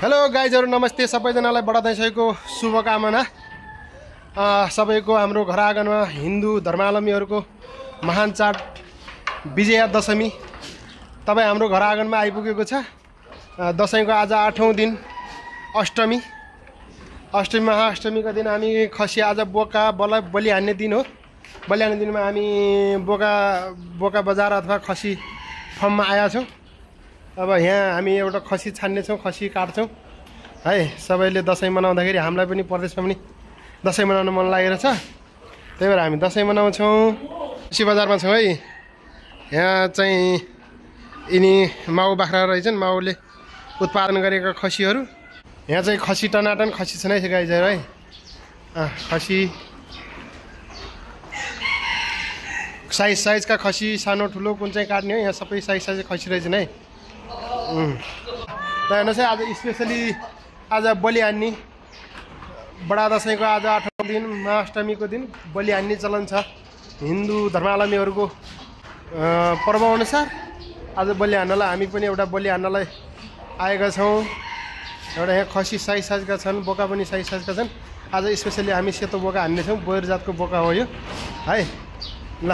Hello गाइजहरु नमस्ते सबैजनालाई बडा दशैंको शुभकामना। सबैको हाम्रो घर आँगनमा हिन्दू धर्मावलम्बीहरुको महान चाड विजया दशमी तपाई हाम्रो घर आँगनमा आइपुगेको छ। दशैंको आज 8औं दिन अष्टमी। महाअष्टमीको दिन हामी खसी आज बोका बलि हान्ने दिन हो। बलि हान्ने दिनमा हामी बोका बजार अथवा खसी फर्ममा आएका छौं। अब यहाँ हामी एउटा खसी छान्ने छौं, खसी काट्छौं है। सबैले दशैं मनाउँदाखेरि हामीलाई पनि परदेशमा पनि दशैं मनाउन मन लागेको छ। त्यही भएर हामी दशैं मनाउँछौं। खसी बजारमा छौं है। यहाँ चाहिँ यिनी माउ बाख्रा रहेछन्, माउले उत्पादन गरेका खसीहरू। यहाँ चाहिँ खसी टनाटन खसी छन् है गाइजहरु है। खसी साइजका खसी सानो ठुलो कुन चाहिँ काट्ने हो, यहाँ सबै साइज खसी रहेछन् है। त हेर्नुहोस् है, आज स्पेसली आज बलि हान्ने बडा दशैंको आज 8औं दिन महाअष्टमीको दिन बलि हान्ने चलन छ। हिन्दू धर्मावलम्बीहरूको पर्व अनुसार आज बलि हान्नलाई हामी पनि एउटा बलि हान्नलाई आएका छौं। एउटा यहाँ खसी साइजका छन्, बोका पनि साइजका छन्। आज स्पेसली हामी सेतो बोका हान्ने छौं। बोयर जातको बोका हो यो है। ल